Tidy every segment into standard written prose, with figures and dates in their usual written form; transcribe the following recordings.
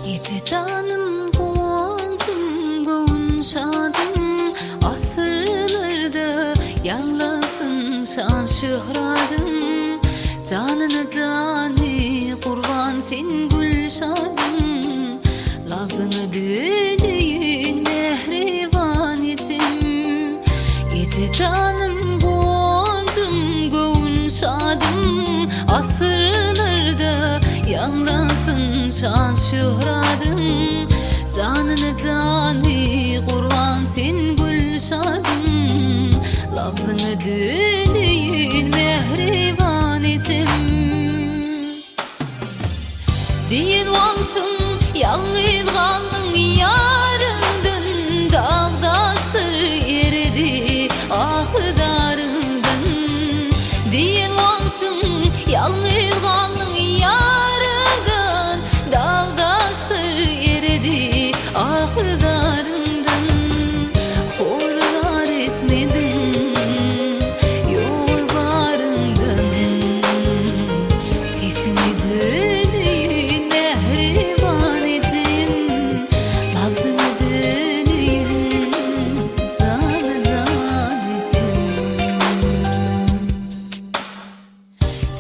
Eje janym guwanjym göwün şadym Asyrlarda ýaňlansyn şan şöhradyň Janyna jany gurban sen gül şadym Labzyňa döneýin mähriban ejem Eje janym guwanjym göwün şadym Asyrlarda ýaňlansyn şan şöhradyň Janyna jany gurban sen gül şadym Labzyňa döneýin mähriban ejem. Diýen wagtyň ýalňyz galdyň ýaryňdan Dag-daşlar eredi ahy-zaryňdan Diýen wagtyň ýalňyz galdyň ýaryňdan Dag-daşlar eredi ahy-zaryňdan Hor-zar etmediň ýogy baryňdan Sesiňi döneýin mähriban ejem, Bagtyňa döneýin jana-jan ejem.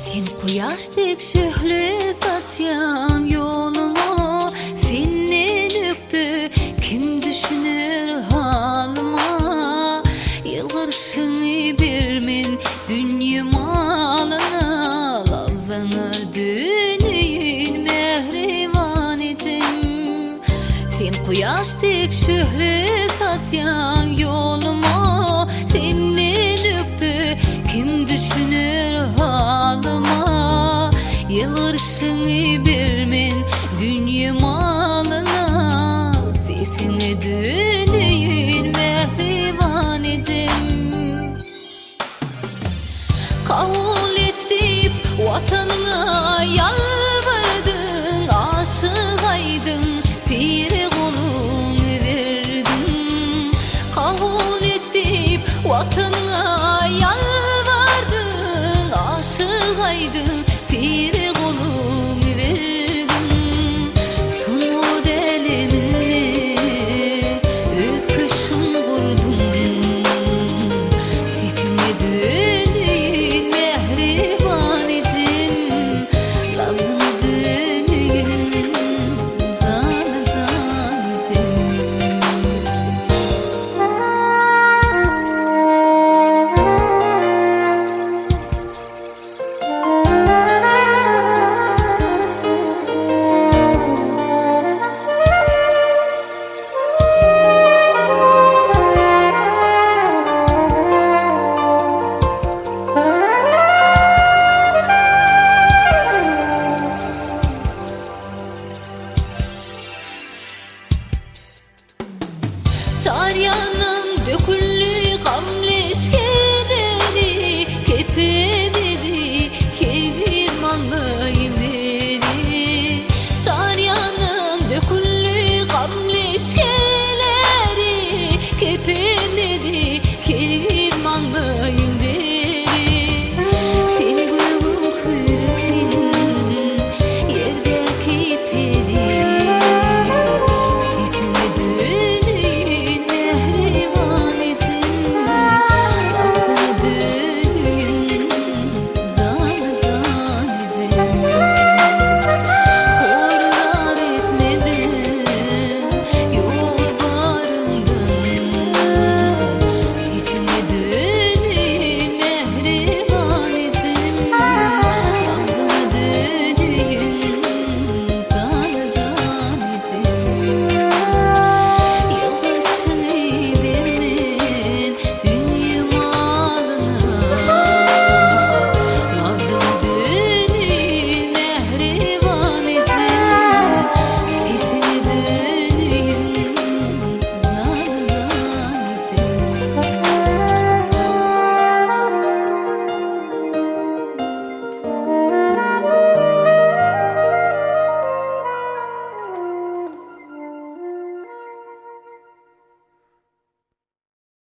Sen kuýaş dek şöhle saçýaň ýoluma, Senden ökde kim düşüner halyma? Ýylgyrşyňy ber men Dünýe malyna labzyňa döneýin mähriban ejem. Sen kuýaş dek şöhle saçýaň ýoluma, Senden ökde kim düşüner halyma? Ýylgyrşyňy ber men dünýe malyna, Sesiňe döneýin mähriban ejem. Kabul et diýip Watanyňa ýalbardyň, Aşyk Aýdyň pire goluňy berdiň. Kabul et diýip Watanyňa ýalbardyň, Aşyk Aýdyň pire goluňy berdiň. Sungat äleminde öz köşgüň gurduň. Sesiňe döneýin mähriban ejem, Labzyňa döneýin jana-jan ejem. Çar ýandan döküldi gam leşgerleri, Kepemedi her bir maňlaýyny.